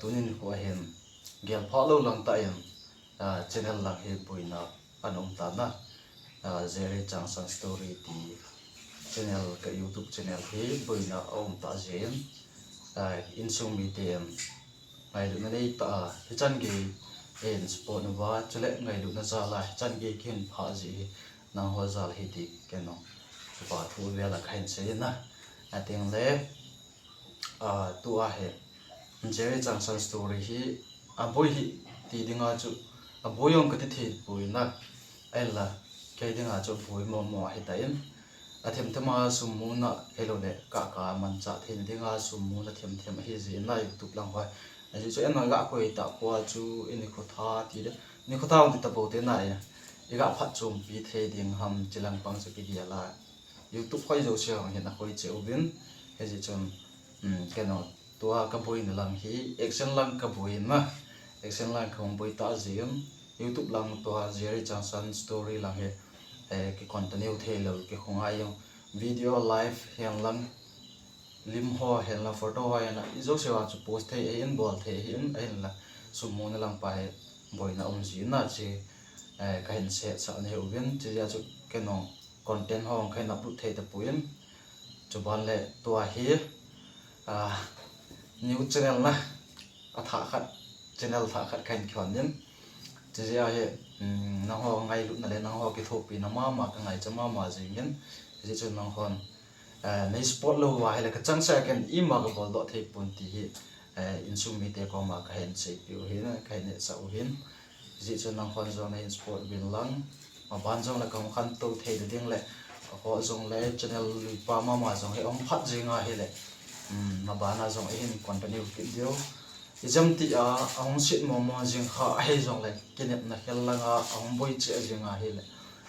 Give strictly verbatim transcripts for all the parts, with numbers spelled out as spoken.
Tunin khu ahin, gelpha lou lang tah in, ah, channel lang hi boina ana um tan a, ah, Jerry Changsan Story ti channel ka YouTube channel hi boina a um tah jeh in, ah, insung miten ngailutna nei tah a, hichan gei in support uva, chule ngailutna jal a, hichan gei kihin phah jeh hi, nangho jal hi ti ken jong kipa thu vel a kahin sei in a, ating le, ah, tua hi, Jerry Changsan Story hi, aboi hi ti dinga chu, aboi jong kati thei poi na, ahinla, kei dinga chu boi momo ahi tan, athemthem a sum muna, hilou le, ka, ka manchah theina dinga sum muna themthem ahi jeh in a YouTube lang hoi. Ajeh chu, ena ga koi ta poi chu, ini khotha ti le, ni khotha hung ti ta pou te na e. I ga phatchompi thei ding ham, chilang pang chu kigel a. YouTube hoi jouse hung hin akoi cheh uvin, hijeh chun, um, kei jong tua kaboina lang hi, action lang kaboi in a, action lang kahung boi tah jeh in, YouTube lang tua Jerry Changsan Story lang hi, eh, ki continue thei lou, kikhongai jong, video live hen lang, lim ho hen lang, photo ho hen lang, ijouse a chu post thei ahin, bol thei ahin, ahinla, sum muna lang pa hi, boina um jeh in a che, eh, kahin setsah nahi uvin, chujeh a chu kei jong content ho kahin upload thei tapon, chuban le tua hi, ah, new channel na, athah khat, channel thah khat kahin kihon in, chujeh a hi, um, nangho ngailutna le nangho kithopina mama kangaicha mama jing in, hijeh chun nanghon, eh, nei support lou uva ahile kachangseh a ken ima kabol doh thei pon ti hi, eh, insung mite koma kahin seipeh u hin, kahin hetsah u hin. Hijeh chun nanghon jong nahin support uvin lang, maban jong le kahung khantou thei ding le, aho jong le channel lui pa mama jong hi ahung phat jing ahile, um, maban a jong ihin continue kit diu. Ijemtia ahung set momo jing kha ahi jong le, kinepna khel lang a ahung boi cheh jing ahile,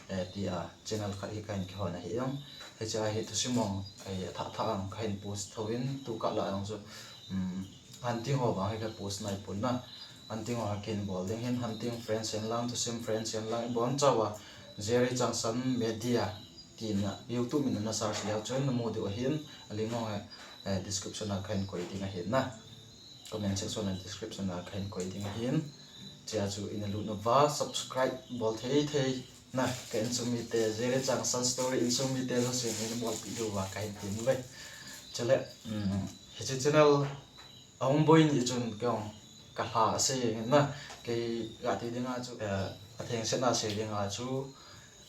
eh, tia channel khat hi kahin kihon ahi jong. Hiche a hi thusim jong, eh, athah thah jong kahin post thouvin, tukah lah jong chu, um, hunting ho vang hi ka post nai pon na. Hunting ho hi kahin bol ding hin, hunting friends hen lang, thusim friends hen lang, ibon chauva Jerry Changsan Media tina YouTube min a na search leu chun namu diu ahin, alink ho hi, eh, description a kahin koi ding ahin na. Comment section a description a kahin koi ding ahin. Chea chu ina lut nauva subscribe bol thei thei na ka insung mite, Jerry Changsan Story insung mite jouse in bolpeh diu va kahin tem uve. Chule, um, hiche channel ahung boi ni chun kei jong kalha asei na, kei gati dinga chu, eh, athengsetna sei dinga chu,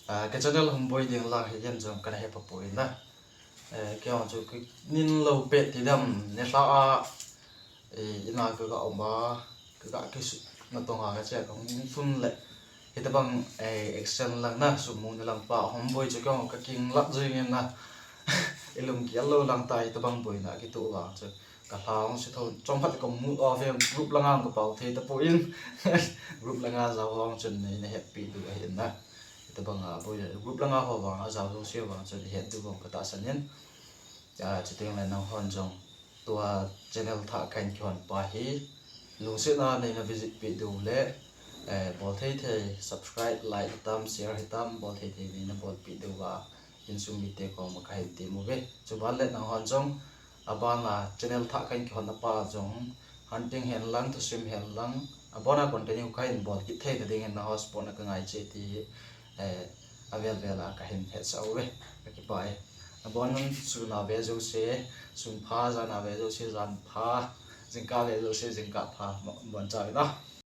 eh, ka channel hung boi ding lang hi ken jong kana hepa poi na. Eh, kei jong chu nin lou pet ti dam, nilhah a, eh, ina kaga um a, kaga kisut natong a kache kahung lhun le, hitobang, eh, action lang na, sum muna lang pa ahung boi chu kei jong kakinglah jingin na, ilunggel lou lang ta, hitobang boina kitoh vang chu kalha jong se tho, chomkhat ka mood off e, group langa kapao thei tapon, group langa jao ho chun neina hepeh diu ahin na. Hitobanga boi le group langa ho vang ajao jouse vang chun ihet diu vang katahsan in. Ah, chuteng le nanghon jong tua channel thah kahin kihon pa hi lungsetna neina visit peh diu le, eh, bol thei thei subscribe, like hitam, share hitam, bol thei thei neina bolpeh diu va insung mite koma kahin tem uve. Chuban le nanghon jong abana channel thah kahin kihon na pa jong hunting hen lang, thusim hen lang, abana continue kahin bol kit theina dingin nangho support na kangaiche ti hi, eh, avel vel a kahin hetsah uve. Kakipah e. Abon un sun a ve jouse sun pha, jan a ve jouse jan pha, jingkah ve jouse jingkah pha, boncha uvin a.